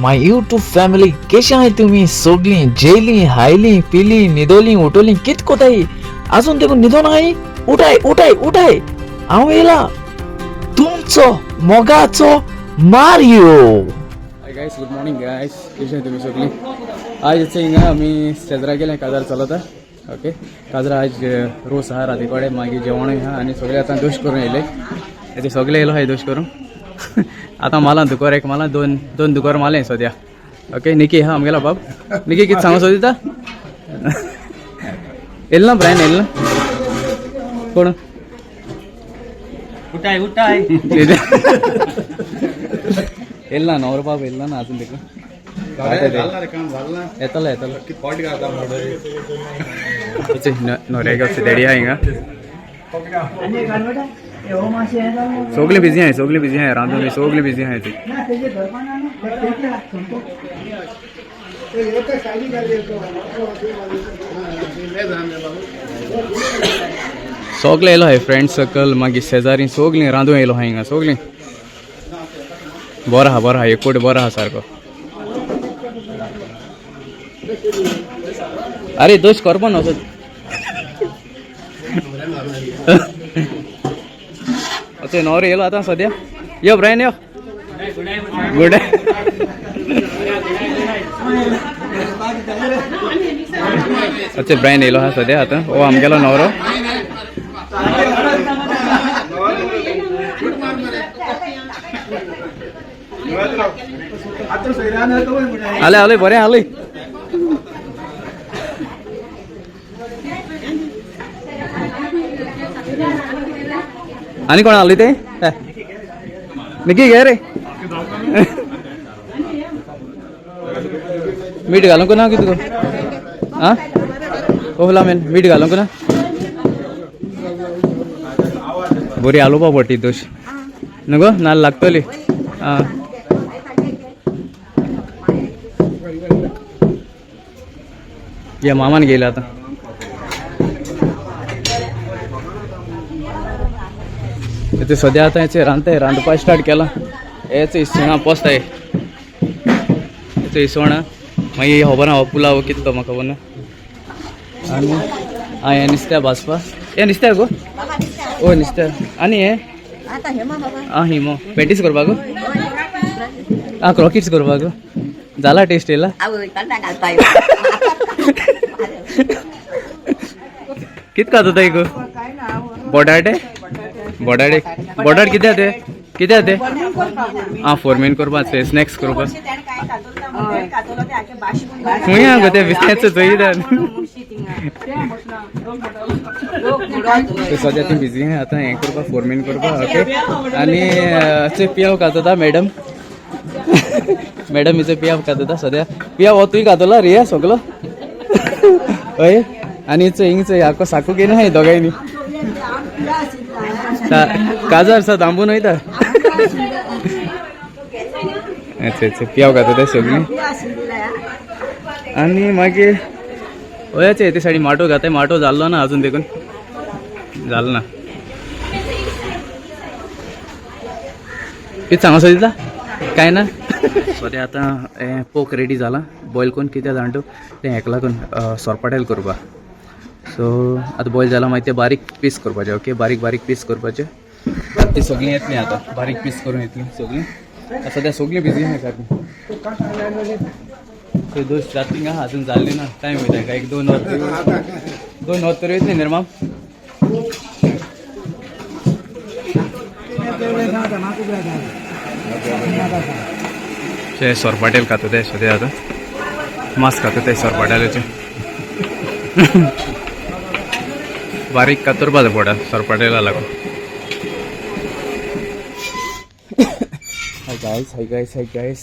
My YouTube family, केशे आहाय तुमी सोगलीं? जेयलीं, हायलीं, पिलीं, न्हिदोलीं, उठोलीं, कित कोताय? आजून देखून न्हिदोन आहाय? उठाय उठाय उठाय, हांव येयला तुमचो मोगाचो Mario. Hi guys, good morning guys. कशें तुमी सगळीं? आयज हिंगा आमी शेजरा गेले, काजार चलता. ओके, काजरा आज रोस आहा राती कडेन, मागीर जेवणूय आहा आनी सगळे आतां दोश करून येयले. ते सगळे येयलो आहाय दोश करून. आतां माला दुकोर एक माला, दोन दोन दुकोर माले सद्या. ओके, निकी आहा आमगेलो बाब. निकी, कितें सांगू सोदिता? येयलो ना ब्रायन? येयलो ना कोण? उठाय उठाय. येयलो ना नवरो बाब? येयलो ना अजून देखून. येतलो येतलो. न्होऱ्याक देडी आहा हिंगा. सगळीं बिजी आहाय, सगळीं बिजी आहाय रांदून, सगळीं बिजी आहाय ती. सगळे येयलो आहाय, फ्रेंड सर्कल, मागीर शेजारी सगळीं रांदून येयलो आहाय हिंगा सगळीं. बरो आहा, बरो आहा, एकूट बरो आहा सारको. अरे, दोश करपा न्हू. अच्छा, नवरो येयलो आतां सद्या. यो ब्रायन, यो. गुड. अच्छा, ब्रायन येयलो आहा सद्या आतां. हो आमगेलो नवरो. आले आले, बरें आले. आनी कोण आले ते? निकी, घे रे. मीठ घालूंक ना कितें आं ओहला मेन मीठ घालूंक ना. बरी आलुपा पडटी दोश न्हू गो, नाल्ल लागतली. आं, या मामान गेला आता. ते सद्या आतां हेचे रांदताय, रांदपा स्टार्ट केलां. हेच इसवणां पोसताय, हेच इसवणां. मागीर खबर ना हो पुलाव कितें तो, म्हाका खबर ना. आनी आं, हें नुस्त्या भाजपा, हें नुस्त्या गो. ओ नुस्त्या. आनी हें आं हिमो पॅटीस करपाक, आं क्रॉकिट्स करपाक. जाला टेस्ट येयला? कित खाता ताई गो? बटाटे बटाटे बटाट. कितें ते, कितें ते? आं, फोरमेन करपाक, स्नॅक्स करपाक. खंय आहा गो ते बिस्त्याचो चोयता. ते सद्या ती बिजी आहा आतां हें करपाक, फोरमेन करपाक. ओके, आनी ते पियाव खाता मॅडम. मॅडम हिचो पियाव खाता सद्या. पियाव हो तुवें खातलो रिया सगलो? हय. आनी हिचो हिंगचो हाको साकू घेवन आहाय दोगांयनी. काजार सा दांबून वयता. अच्छा अच्छा, पियाव खाता ते सगळीं. आनी मागीर वयाचे ते सायडी माटो घाताय. माटो जाल्लो ना अजून देखून, जालो ना. कितें सांगू सोदिता? काय ना. सद्या आतां हें पोक रेडी जाला बॉयल करून. कितें जाण तूं, तें हेका लागून सोरपाटेल करपाक. सो आतां बॉयल जाला, मागीर ते बारीक पीस करपाचे. ओके, बारीक बारीक पीस करपाचे. ती सगळीं येतलीं आतां, बारीक पीस करून येतलीं सगळीं. आतां सद्या सगळीं बिजी आहाय सारकी. ते दोश जातली हिंगा, अजून जाल्ली ना. टायम वयता काय एक 2 वर तरी, 2 वर तरी वयतली निर्माम. ते सोरपाटेल खातो ते सद्या आतां, मांस खातो ते सोरपाटेलाचे. बारीक कातरपा जाय पोटा सोरपाटेला लागून. Hi guys, hi guys, hi guys.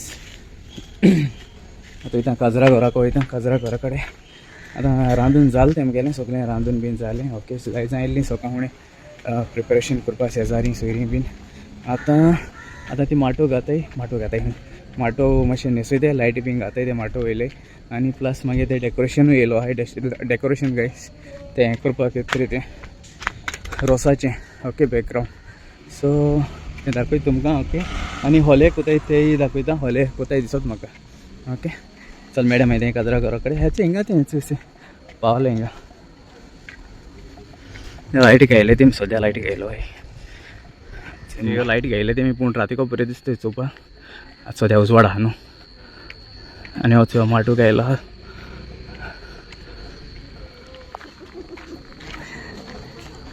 आतां वयता काजरा घराक, वयता काजरा घरा कडेन. आतां रांदून जालें तेमगेलें, सगळें रांदून बीन जालें. ओके, दायजां आयिल्लीं सकाळ फुडें प्रिपरेशन करपाक, शेजारी सोयरीं बीन. आतां आतां ती माटो घाताय, माटो घाताय, माटो मातशें न्हेसयताय, लायटी बीन घाताय ते माटो वयले. आनी प्लस मागीर तें डेकोरेशनूय येयलो आहाय. डेकोरेशन गायस, तें हें करपाक कितें तरी तें रोसाचें. Okay, background. सो तें दाखयता तुमकां. ओके, आनी होले कोताय तेय दाखयता. होले कोताय दिसत म्हाका. ओके, चल मॅडम मागीर तें काजरा घरा कडेन हेच हिंगा तें पावलें हिंगा. लायटी घायले तेमी सद्या लायटी घायलो हय लायट घायले तेमी, पूण रातीको बरें दिसता चोवपाक. आतां सद्या उजवाड आहा न्हू. आनी हो माटू घायलो आहा.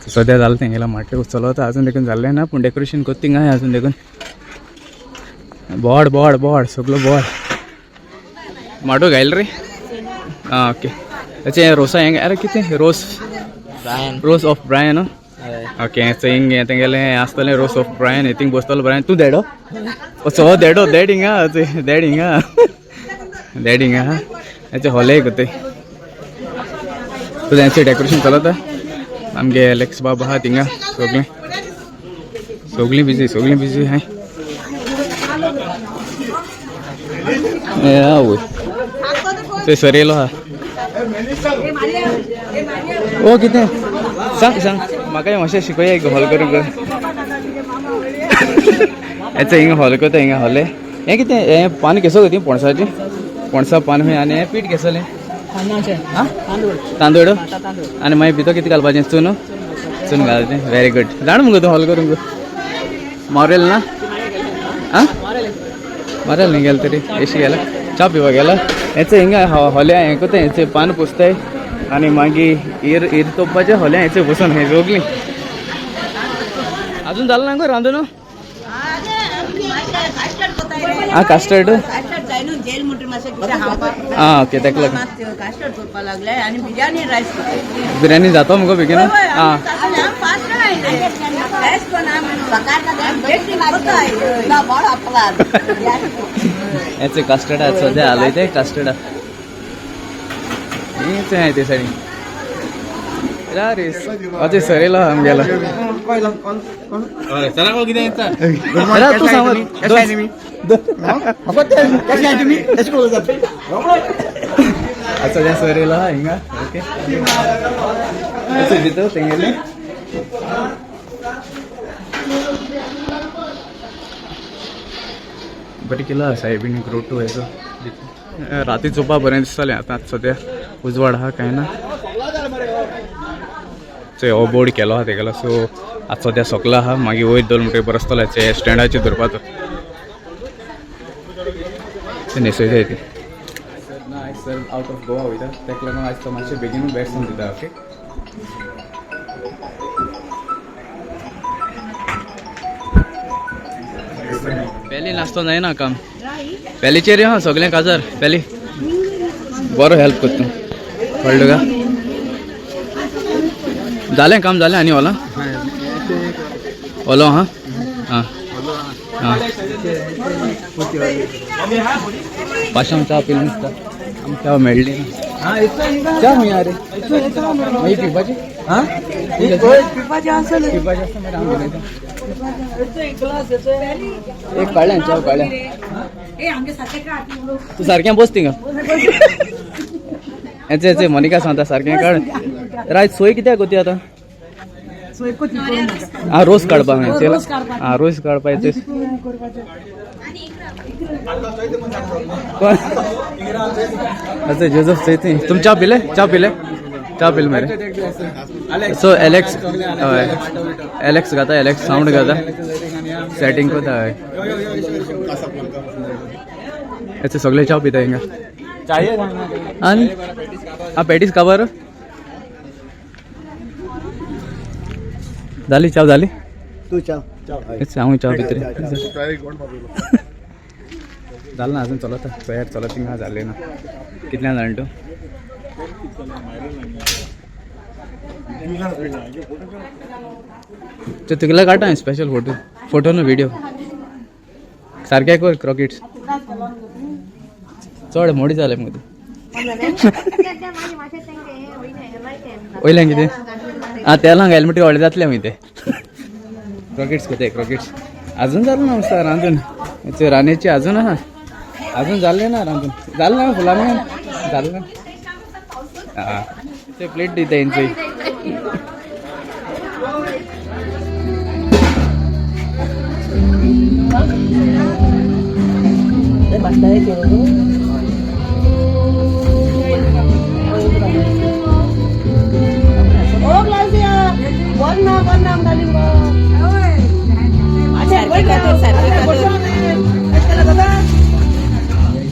सद्या जालें तेंगेला माटू चलता अजून देखून जाल्लें ना, पूण डेकोरेशन कोत्ता थिंगा अजून देखून. बोर्ड बोर्ड बोर्ड सगलो बोर्ड माटू घायल रे. आं ओके, हेचे रोसा हेंग अरे कितें रोस ब्रायन. रोस ऑफ ब्रायन. ओके, हिंग तेंगेलें आसतलें रोस ऑफ ब्रायन. थिंग बसतलो ब्रायन. तूं देडो सो देडो देड हिंगा देड हिंगा देड हिंगा. हेचे हॉले कोते तेंचें डेकोरेशन चलता. आमगे एलेक्स बाब आहा थिंगा. सगळीं सगळीं बिजी सगळीं बिजी हाय. आवय ते सर येयलो आहा. ओ कितें सांग सांग म्हाका मातशें शिकया एक हॉल करूंक. हेचे हिंगा हॉल करता हिंगा हॉले. हें कितें हें पान केसो ती पणसाचें पणसा पान खंय. आनी हें पीठ केसलें तांदूळ. आनी मागीर भितर कितें घालपाचें? चून चून घालचें. Very good. जाण मुगो तूं हॉल करूंक मारेल ना. आं मारेल न्ही गेले तरी एशी गेला च्या पिवपाक गेला. हेचे हिंगा होल्या हें कोता हेचे पान पुसताय आनी मागीर इर इर तोपपाचें होल्या हेचे बसून हें सोगलीं. अजून जालें ना गो रांदून? आं कास्टर्ड. आं ओके, तेका लागून कास्टर्ड करपाक लागले आनी बिर्याणी रायस. बिर्याणी जातो मुगो बेगीन. आं हेचे कास्टर्ड आहा सद्या हालय ते कास्टर्ड हेच आहे ते सायडीन. रे अजय सर येयलो आमगेलो. तूं सांग. सद्या सर येयलो हिंगा. ओके, भितर तेंगेले बरें केला सायबीन ग्रोटो हेजो. राती चोवपा बरें दिसतालें. आतां सद्या उजवाड आहा कांय ना. चोय हो बोर्ड केलो आहा तेगेलो. सो आतां सद्या सोकलो आहा. मागीर वयर दवर म्हणटकीर बरो आसतलो स्टँडाचेर धरपाचो ते न्हेसयताय ती. ना आयज सर आवट ऑफ गोवा वयता, तेका लागून आयज तो मातशें बेगीनूच बेडसून दिता. ओके, पयलीं नासतो जायना काम पेलीचेर हा सगळें काजार. पेली बरो हेल्प करता कळ्ळें तुका. जालें काम जालें. आनी ओला ओलो हा आं आं पाशांव च्या पिली दिसता. आमकां च्या मेळ्ळी ना. च्या खंय आहा रे? मागीर पिवपाची पिवपाची आसता मरे. हांव घेवन येता एक. काडल्या च्या काडल्या. तूं सारकें बस थिंगा. हेचे हेचे मोनिका सांगता सारकें काड. रायत सोय कित्याक कोती आतां? आं रोस काडपाक. आं रोस काडपाक. कोण अच्छा जोजफ चोयती. तुम च्या पिले? च्या पिले? च्या पिले मरे. सो एलेक्स हय एलेक्स गाता. एलेक्स सावंड गाता सेटिंग कोता. हय हेचे सगळे च्या पिता हिंगा. आनी आं पॅटीस काबर जाली? च्या जाली. हांव च्या पितरी. जालें ना अजून चलता तयार चलत थिंगा जालें ना. कितल्यान जाण तूं? ते तुगेले काडटा स्पेशल फोटो. फोटो न्हू व्हिडियो सारके कर. क्रॉकेट्स चड मोडी जाले मुगो ते. वयल्यान कितें आं तेलां घायलें म्हणटकीर व्हडलें जातलें मागीर ते. क्रॉकेट्स कोते क्रॉकेट्स अजून जालें ना सर रांदून. रांदेची अजून आहा. अजून जालें ना रांदून. जालें ना फुलां जालें ना. आं ते प्लेट दिता हेंची. ओ क्लासिया बोल ना बोल ना आमदाली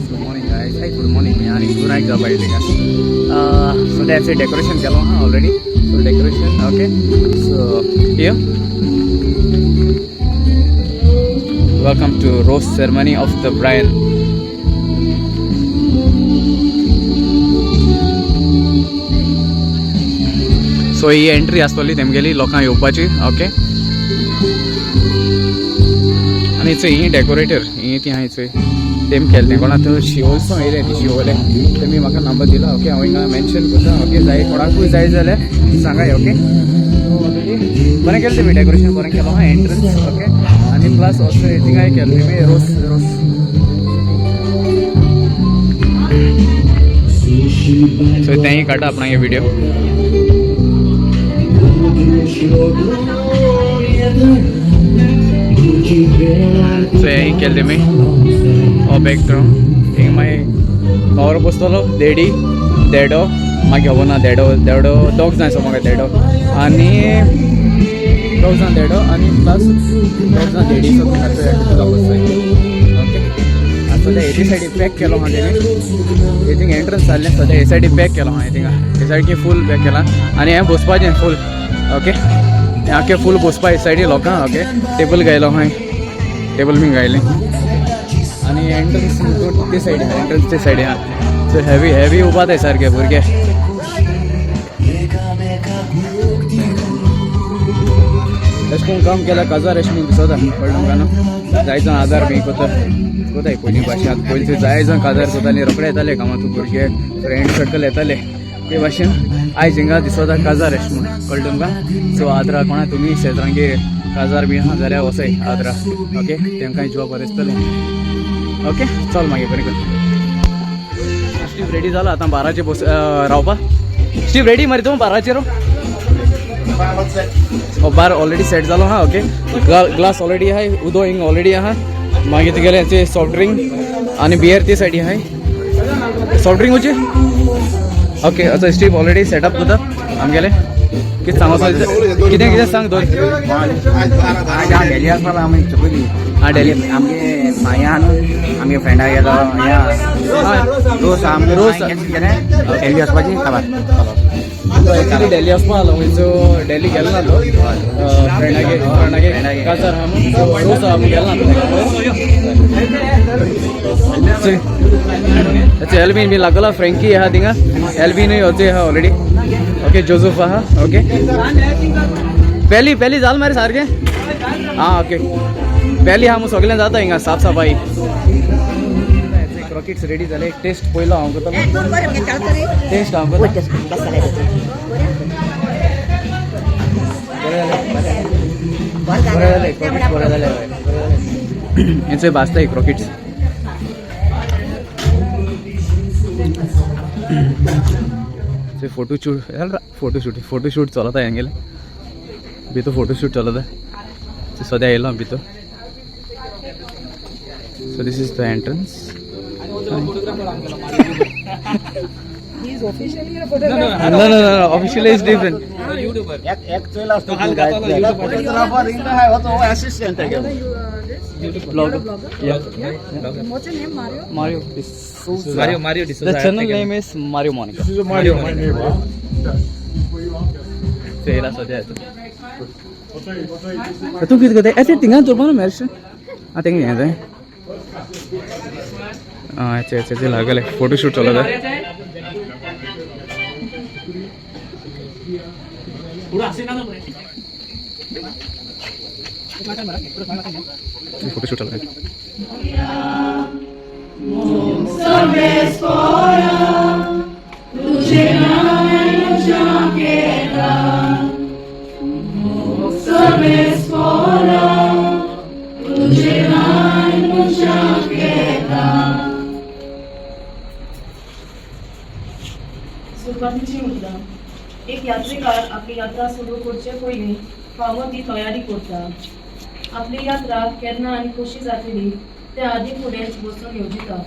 Good morning guys. Hi, good morning. आणि good night job आहे का. So that's it. Decoration केलो हा already. So decoration, okay. So here, welcome to rose ceremony of the bride. So he entry आसतली तेमगेली लोकांक येवपाची. ओके, आनी चोय ही डेकोरेटर ही ती आहाय चोय तेम केल्लें कोणा थंय शिवोलसो येयले ती शिवोले तेमी म्हाका नंबर दिला. ओके, हांव हिंगा मेन्शन करता. ओके, जाय कोणाकूय जाय जाल्यार सांगाय. ओके, बरें केलें तेमी डेकोरेशन बरें केलो आहा एंट्रन्स. ओके, आनी प्लस ऑल्सो थिंगाय केलें तेमी रोज रोज. सो तेंय काडटा आपणागे व्हिडियो. सो हेंय केलें तेमी हो बॅकग्रावंड. थिंग मागीर न्हवरो बसतलो, देडी देडो मागीर खबर ना, देडो देडो दोग जाण आसा म्हाका, देडो आनी दोग जाण देडो आनी प्लस दोग जाण देडी. सो बसताय. ओके, आनी सद्या हेजी सायडी पॅक केलो आहा तेणी. थिंग एंट्रन्स जाल्लें, सद्या हे सायडी पॅक केलो आहा. थिंगा हे सायडी फूल पॅक केला आनी हें बसपाचें फूल. ओके, हें आख्खें फूल बसपा हे सायडी लोकांक. ओके, टेबल घायलो आहाय, टेबल बीन घायलें आनी एंट्रन्स ते सायडी, एंट्रन्स ते सायडी आहा. सो हेवी हेवी उबात आहे सारखे भुरगे. अशें करून काम केल्यार काजार अशें म्हणून दिसता, कळ्ळें तुमकां न्हू. जाय जाण आदार बी कोता कोताय पयलीं भाशेन. आतां पयलीं जाय जाण काजार कोतालीं, रोखडे येताले कामातूं भुरगे, फ्रेंड सर्कल येताले. ते भाशेन आयज हिंगा दिसता काजार अशें म्हूण, कळ्ळें तुमकां. सो आदरा कोणा तुमी शेजरांगेर काजार बी आहा जाल्यार वचाय आदरा. ओके, तेमकांय जिवा बरें दिसतलें. ओके, चल मागीर बरें कर. स्टीव रेडी जाला आतां बाराचे बस रावपा. स्टीव रेडी मरे तूं बाराचेर? हो बार ऑलरेडी सेट जालो हा. ओके, ग्लास ऑलरेडी आहाय, उदो हिंग ऑलरेडी आहा. मागीर तुगेले ते सॉफ्ट ड्रिंक आनी बियर ते सायडी आहाय. सॉफ्ट ड्रिंक वचे. ओके, असो स्टीव ऑलरेडी सेटअप करता आमगेले. कितें सांगो, कितें कितें सांग दोन. डेली आसपाक आमी चुकली. हा डेली. आमगे माया न्हू, आमगे फ्रेंडा गेलो रोस आमगे रोस. केलें डेली वचपाची खबर. एक्चुअली डेली वचपा आलो, सो डेली गेलो ना तो फ्रेंडागे फ्रेंडागे काजार आहा म्हूण. रोस आहा म्हूण गेलो ना तो. एल्बिन बी लागला, फ्रेंकी आहा थिंगा, एल्बिनूय वचूय आहा ऑलरेडी. ओके, जोजफ आहा. ओके, पहली पहली जाल मरे सारकें. आं ओके, पहली आहा म्हूण सगळें जाता हिंगा साफ सफाई. क्रॉकेट्स रेडी जाले. टेस्ट पयलो हांव करतलो, टेस्ट हांव करता. बरें जालें, बरें जालें क्रॉकेट्स, बरें जालें. हेंचोय भाजता क्रॉकेट्स. फोटोशूट, फोटोशूट, फोटोशूट चलता हेंगेलें भितर. फोटोशूट चलता सद्या येयलो भितर. So this is the entrance. He is officially a photographer. No, no, no, officially is different. एक चोयला आसता assistant. Blog. Yeah. What's your name, Mario? Mario D'Souza. Mario, Mario D'Souza. The channel name is Mario Monica. This is Mario, my neighbor. चेहरा सद्या. तूं कितें करता? ए, ते थिंगा दवरपा ना मॅरिस्टर. आं, तेंगे हें जाय. आं, अच्छा अच्छा अच्छा, लागले फोटोशूट चलता. फोटोशूट चलता. सुरवातीची मुद्दा. एक यात्रेकार आपली यात्रा सुरू करचे पयलीं फावो ती तयारी करता. आपली यात्रा केन्ना आनी कशी जातली ते आदी फुडेंच बसून येवजिता.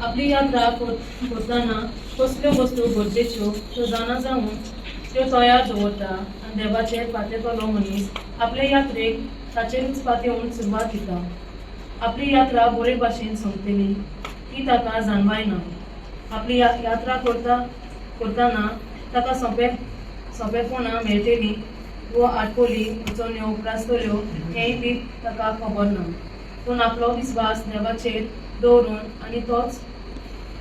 आपली यात्रा करतना कसल्यो वस्तू गरजेच्यो त्यो जाणा जावन त्यो तयार दवरता आनी देवाचेर पातेतलो मनीस आपले यात्रेक ताचेरूच पातेवन सुरवात दिता. आपली यात्रा बरे भाशेन सोंपतली ती ताका जाणवाय ना. आपली यात्रा करता करतना ताका सोंपेपणां मेळटलीं वो आटकोली उचोवण्यो उप्रासतल्यो हेंय बी ताका खबर ना. पूण आपलो विस्वास देवाचेर दवरून आनी तोच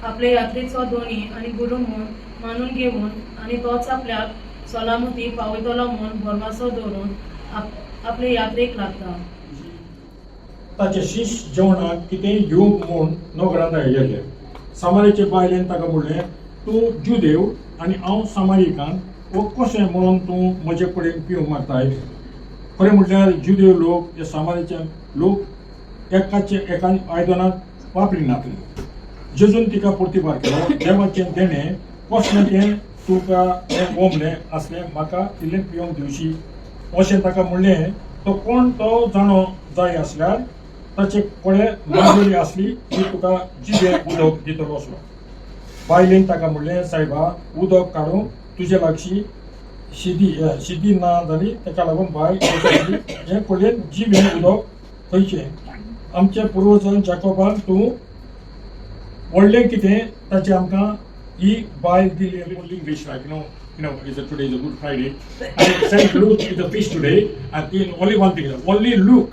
आपले यात्रेचो धनी आनी गुरू म्हूण मानून घेवन आनी तोच आपल्याक सलामती पावयतलो म्हूण भरवंसो दवरून आपले यात्रेक लागता. ताचे शीश जेवणाक कितेंय घेवंक म्हूण नगरांत गेले. सामारीचे बायलेन ताका म्हणलें, तूं जुदेव आनी हांव सामारीकान, वो कशें म्हणून तूं म्हजे कडेन पिवंक मागताय? खरें म्हटल्यार जुदेव लोक हे सामारीचे लोक एकाचे एका आयदनांत वापरिनासले. जेजून तिका प्रतिभार केलो, देवाचें देणें कसलें तें तुका हें ओंबलें आसलें, म्हाका इल्लें पिवंक दिवशी अशें ताका म्हणलें. तो कोण तो जाणो जाय आसल्यार ताचे कडेन माजोरी आसली ती तुका जिवें उदक दितलो आसलो. बायलेन ताका म्हणलें, सायबा, उदक काडूंक तुजे लागशी शिदी ना जाली. ताका लागून बायल हें कडेन जिवें उदक खंयचें? आमच्या पुर्वजान जाकोबान तूं व्हडलें कितें ताचें आमकां ही बायल दिली. Only English, like is a, today is a Good Friday and Saint Luke is a feast today, and in only one thing, only Luke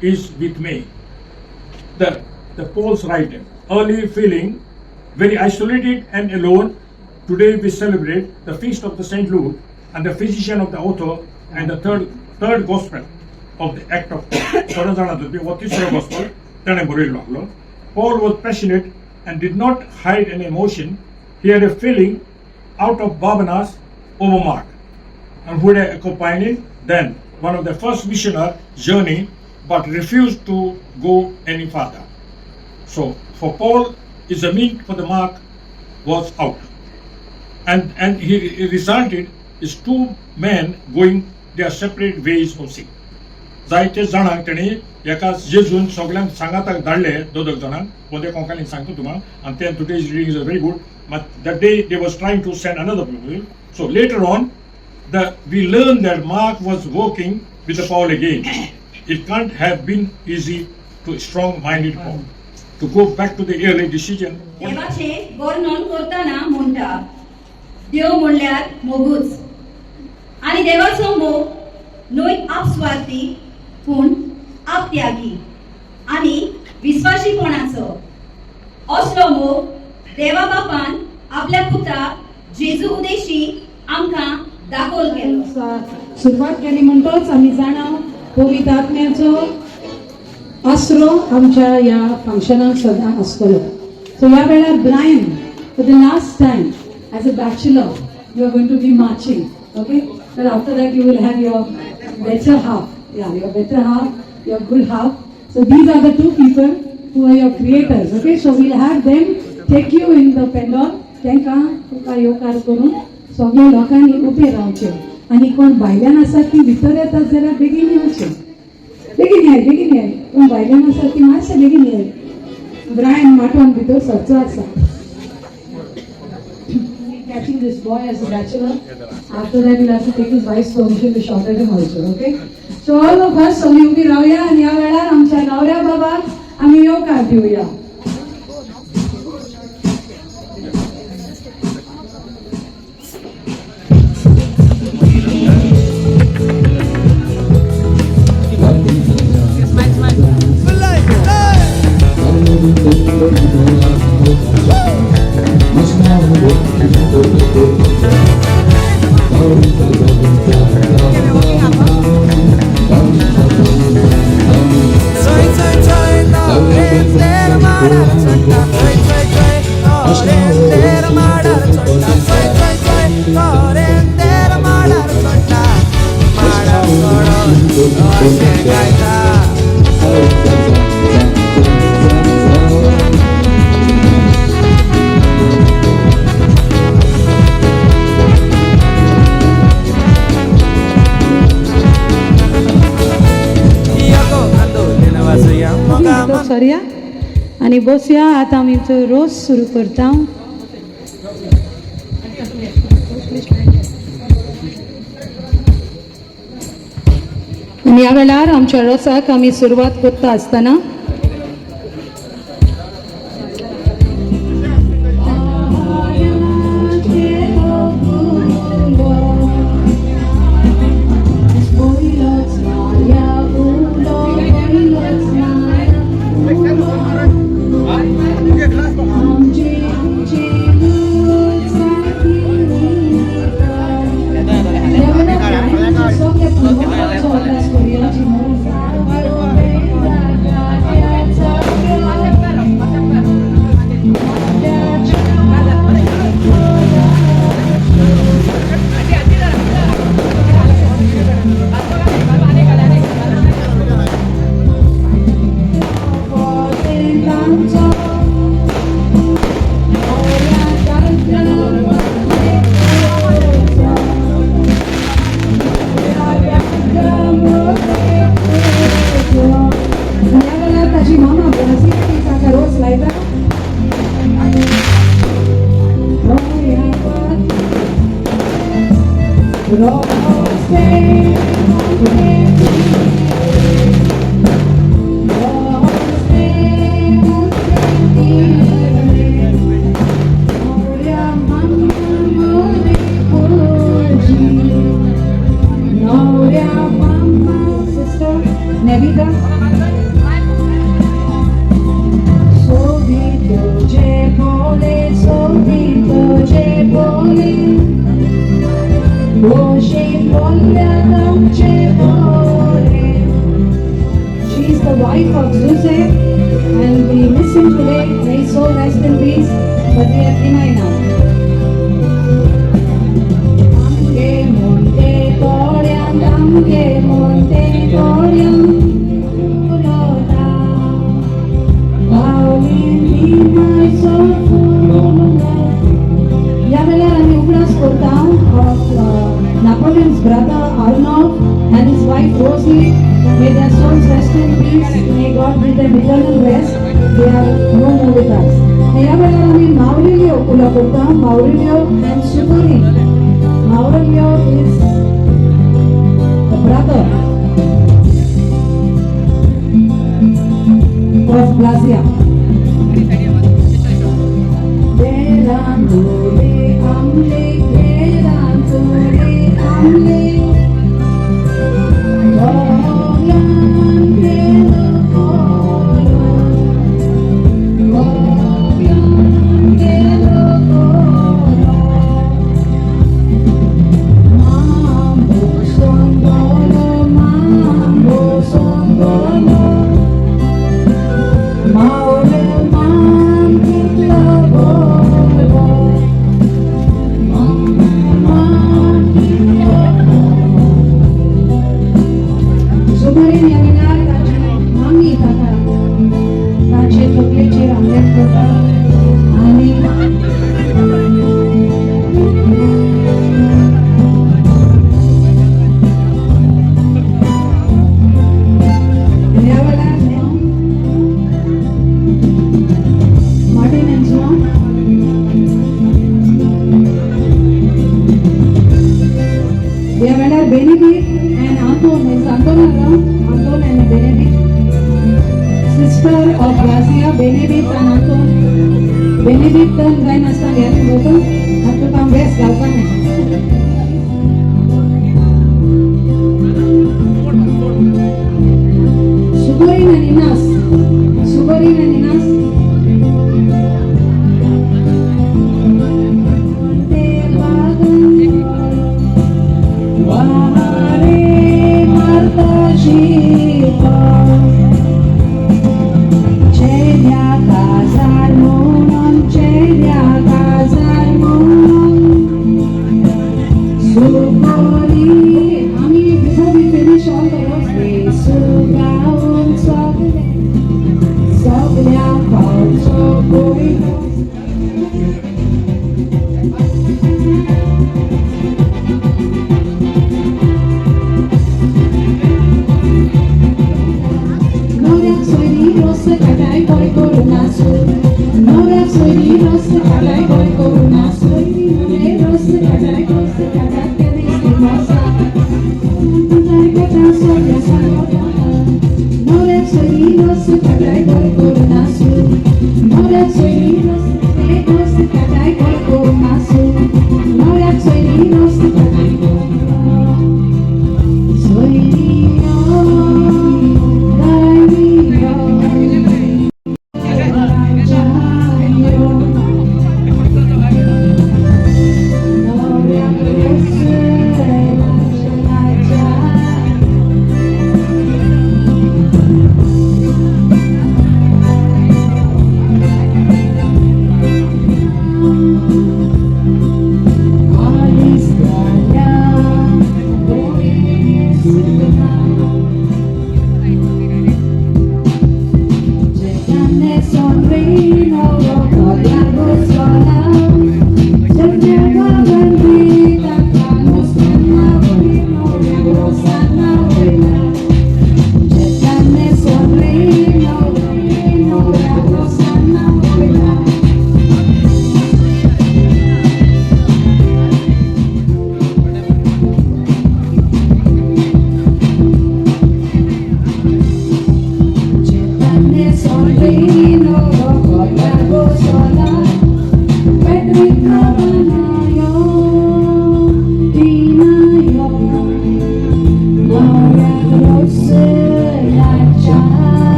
is with me. The Paul's writing, early feeling very isolated and alone, today we celebrate the feast of the Saint Luke and the physician of the author and the third gospel of the Act of थोड्या जाणां हो तिसरो gospel ताणें बरयल्लो आसलो. Paul was passionate and did not hide any emotion. He had a feeling out of Barnabas over Mark, and who had accompanied then one of the first missionary journey, but refused to go any further. So for Paul, is a mean for the Mark was out. And he resulted is two men going their separate ways of seeing. जायते जाणांक तेणी एका जेजून सगल्यांक सांगाताक धाडले, दोग दोग जाणांक मोदे कोंकणीन सांगता तुका. आनी ते today's reading is very good. मात that day they was trying to send another people. So later on the we learn that Mark was working with the Paul again. It can't have been easy to strong-minded Paul to go back to the early decision. देवाचें वर्णन करतना म्हणटा, देव म्हणल्यार मोगूच आनी देवाचो मोग न्हय आपस्वार्थी पूण आपत्यागी आनी विस्वाशीपणाचो. असलो मोग देवा बापान आपल्या पुताक जेजू उदेशी आमकां दाखोल केलो. सुरवात केली म्हणटोच आमी जाणा, पवित्र आत्म्याचो आसरो आमच्या ह्या फंक्शनाक सदां आसतलो. सो ह्या वेळार Brian, for the last time as a bachelor you are going to be marching, okay? तर after that you will have your better half, yeah, your better half, your good half. So these are the two people who are your creators, okay? So we'll have them take you in the pandal. तांकां तुका येवकार करून सगळ्या लोकांनी उबे रावचें आनी कोण भायल्यान आसात ती भितर येतात जाल्यार बेगीन येवचें. बेगीन याय, बेगीन याय. कोण भायल्यान आसात ती मातशें बेगीन याय. ब्रायन माटवान भितर सरचो आसा. Catching this boy as a bachelor. After that, he'll have to take his wife's permission to shout at him also, okay? So all of us सगळी उबी रावया आनी ह्या वेळार आमच्या न्हवऱ्या बाबाक आमी येवकार दिवया. थंय थंय थंय तोरेंतेर माडार चडटा, थंय थंय थंय तोरेंतेर माडार चडटा, थंय थंय थंय तोरेंतेर माडार चडटा, माडार चडोन अशें गायता. सरया आनी बसया. आतां आमी रोस सुरू करता. आनी ह्या वेळार आमच्या रोसाक आमी सुरवात करता आसतना wife of Zuse, and we miss him today. May his soul rest in peace, but we have Vinay now. Amge monte koryam, amge monte koryam, ulota. Paulin my soul full. ह्या वेळार आमी उगडास करता of Napoleon's brother Arnav and his wife Rosie. May their souls rest in peace. May God give them eternal rest. They are no more with us. ह्या वेळार आमी मावरिलियो उलो करता. Maurilio and Suguri. Maurilio is the brother of Blasia. Benedict and Anton, is Anton around? Anton and Benedict. Sister of Gracia, Benedict and Anton. Benedict तर जाय नासतना गेले वचून आतां तुका हांव वेस्ट घालपा नाय. Sugorin and Inas. Sugorin and Inas. Before we finish all the roses, so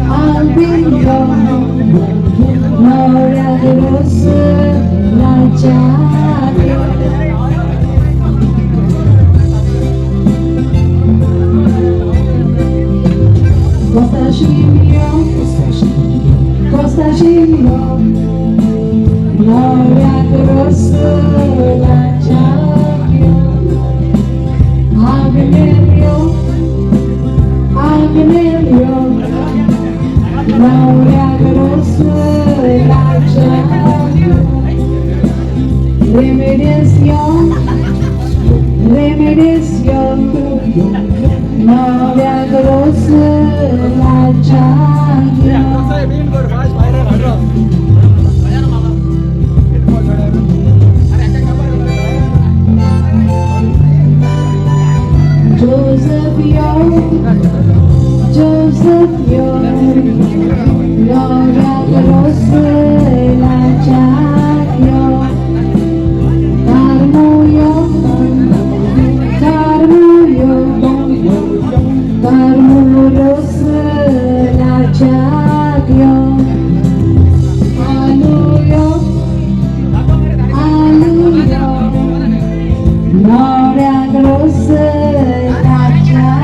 I'll be your, च्या Costa Gimio, Nowyak Rosla Champion, Agnelio, Agnelio, Nowyak Rosla Champion, Remediation, Remediation, Nowyak Rosla Champion. Joseph Yo, Joseph Yo, Nowyak Rosla Champion, Carmo Yo, Carmo Yo, Carmo Rosla Champion, Aluyo, Aluyo, Nowyak Rosla Champion.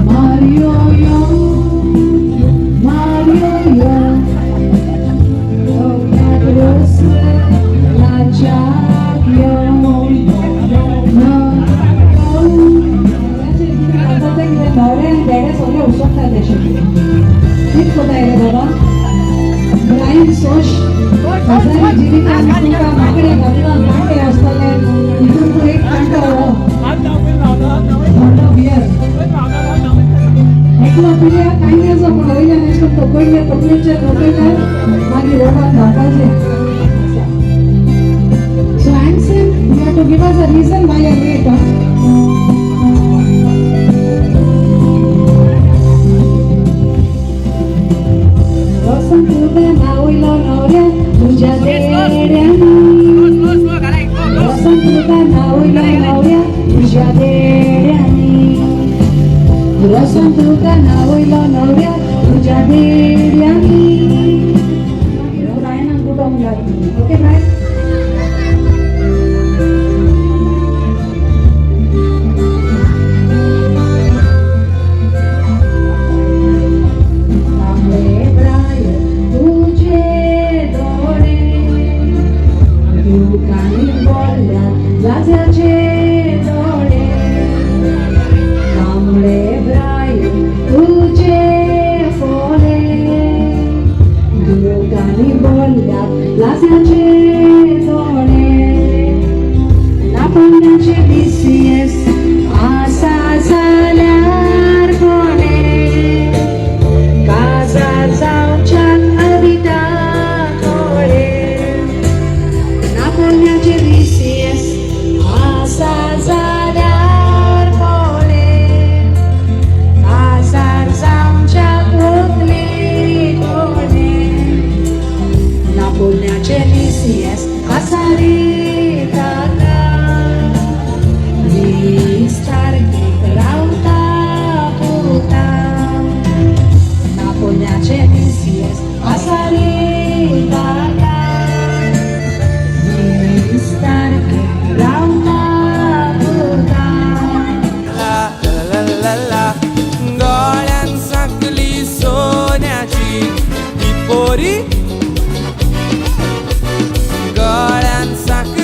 Mario yo, Mario yo, Nowyak Rosla Champion. न्हवरे आनी धेडे सगळे उसोता तेशे कित कोताय रे बाबा Brian सोश Hazari जिवितान तुका मागणें घातलां कांटे आसतले हितून तूं एक कांटो हो व्हडलो बियर एकलो पिल्या कांय नजो पूण वयल्यान अशें करून तोपयले तकलेचेर तोपयले मागीर रोडान धांवपाचें. So Anson, you have to give us a reason why you are late, huh? रोसन तुका नावयलो न्हवऱ्या तुज्या देड्यांनी, रोसन तुका नावयलो न्हवऱ्या तुज्या देड्यांनी, रोसन तुका नावयलो न्हवऱ्या तुज्या देड्यांनी. ब्रायनाक उठोवंक लागली. Okay Brian. तांबडे ब्रायन तुजे दोळे दुकानी बोलल्या लाजाचे दोळे, तांबडे ब्रायन तुजे फोले दुकानी बोलल्या लाजाचे दोळे, नापोण्याचे BCS आसा जाल्यार कोणे काजार जावच्याक अविता कोळे, नापोण्याचे BCS आसा जाल्यार कोणे काजार जावच्याक व्हंकले कोणे, नापोण्याचे BCS आसा रे काका 20 तारखेक रावता पुता, नापोण्याचे BCS आसा रे काका 20 तारखेक रावता पुता. ला ला ला ला गळ्यान साकली सोन्याची ही पोरी, गळ्यान साकली.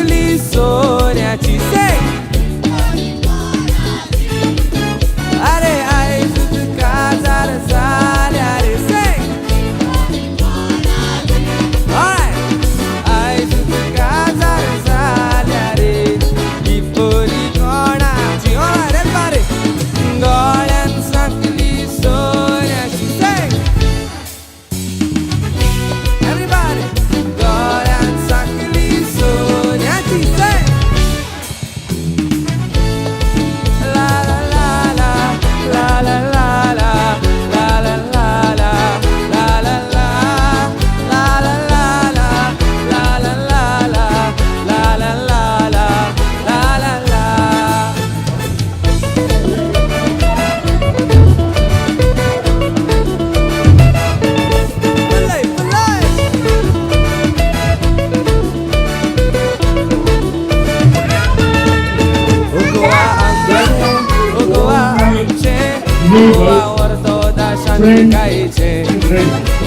शांतिकायेचे.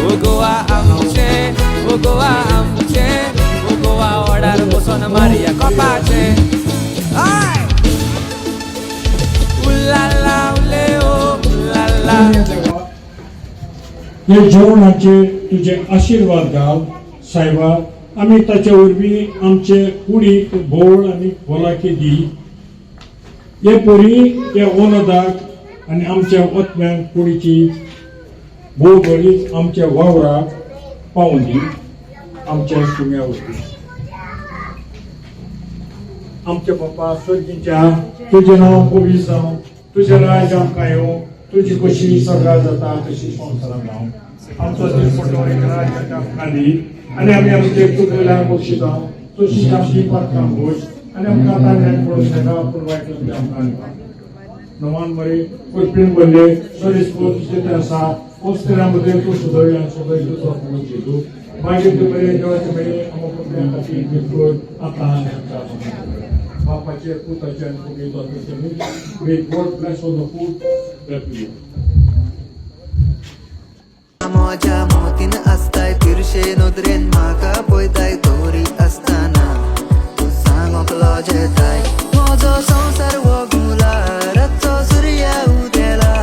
ओ गोवा आमचें, ओ गोवा आमचें, ओ गोवा वडार बसोन मारया कोपाचें. हय, उल्लाला उले ओ उल्लाला. हे जेवणाचे तुजे आशिर्वाद घाल सायबा, आमी ताचे वरवीं आमचे कुडीक भोळ आनी भलायकी दी. हे परी हे ओनदाक आनी आमच्या ओतम्यांक कुडीची भोव बरीच आमच्या वावराक पावून दी आमच्या सुम्या वरवीं. आमच्या बापा सर्गीच्या, तुजें नांव पवित्र जावं, तुजें राज्य आमकां येवं, तुजी कशी सगळ्या जाता तशी संवसारांत जावं. आमचो दिसपट्टो एक राज्य आमकां दी आनी आमी आमचे चुकलेल्यांक बक्षिता तशीच आमची पातकां भोज आनी आमकां तांड्यान पडूंक नाका, पूण वायट आमकां दिता. नवान मरे कृपेन भरले, सर्वेस्पर तुजे आसा, स्त्रियां मध्ये तूं सुदय आनी सुदय तुजो पूत जेजू. मागीर तूं बरे देवाचे बरे आमकां खातीर कर आतां आनी आमच्या मरणाच्या. बापाचे, पुताचे आनी पवित्र आत्म्याचे. May God bless all the food that we eat. म्हज्या मोतीन आसताय, तिरशे नदरेन म्हाका पळयताय, तोरी आसतना तूं सांगोंक लजेताय. म्हजो संवसार हो घुंवला, रातचो सुर्या उदेला,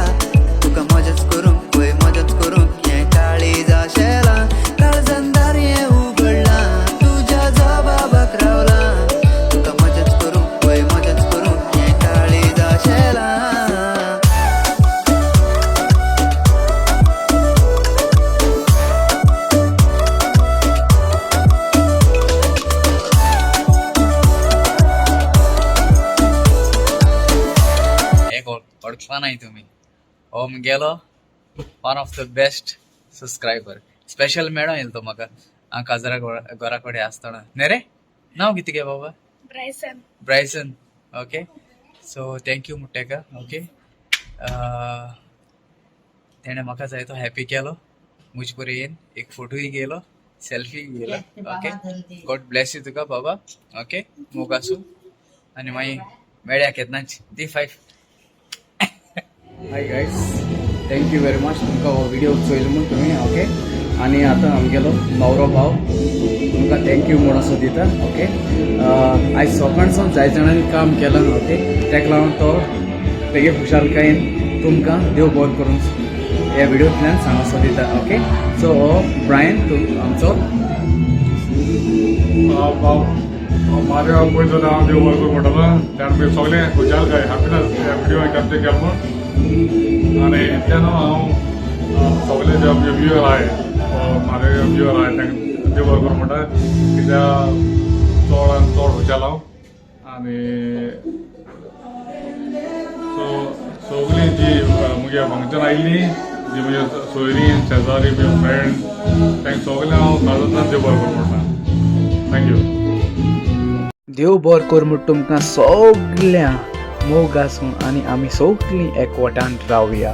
तुका मजाच करूंक पळय, मजाच करूंक हें काळीज आशेलां. काळजान दारयें उगडलां, तुज्या जबाबाक रावलां, तुका मजाच करूंक पळय, मजाच करूंक हें काळीज आशेलां. हे वळखला नाही तुम्ही? हो मुगेलो one of the best subscriber. Special मेळों येयलो तो म्हाका हांव काजरा घरा कडेन आसतना. न्ही रे, नांव कितें गे बाबा? Bryson. Bryson. Okay, so thank you म्हणटा तेका. ओके, तेणें म्हाका जायतो हॅपी केलो. म्हजे बरोबर येवन एक फोटोय घेयलो, सेल्फी घेयलो. ओके, गॉड ब्लेस you तुका बाबा. ओके, मोग आसूं आनी मागीर मेळया केन्नाच. दी five. Hi guys, thank you very much तुमकां हो व्हिडिओ चोयलो म्हूण तुमी. ओके, आनी आतां आमगेलो नवरो भाव तुमकां thank you म्हूण असो दिता. ओके, आयज सकाळसून जाय जाणांनी काम केलां. ओके, ताका लागून तो तेगे खुशालकायेन तुमकां देव बरो करून ह्या व्हिडियोंतल्यान सांगसो दिता. ओके, सो हो ब्रायन तूं आमचो. भाव मार्या पयलो जाल्यार हांव देव बरो करूं म्हणटलो. त्यान मागीर सगळें खुशालकाय, हॅपिनस ह्या व्हिडियो कॅप्चर केलो म्हूण. आनी इतल्यान हांव सगळे जे आमचे व्ह्यूअर आहाय, म्हागे व्ह्यूअर आहाय, तांकां देव बरो करूं म्हणटा, कित्याक चड आनी चड खुशाल हांव. आनी सो सगळीं जी मुगे फंक्शन आयिल्लीं, जी म्हजे सोयरीं, शेजारी, म्हजे फ्रेंड, तांकां सगळें हांव काळजांतल्यान देव बरो करूं म्हणटा. Thank you. देव बरो कर म्हूण तुमकां सगळ्या. मोग आसूं आनी आमी सगळीं एकवटान रावया.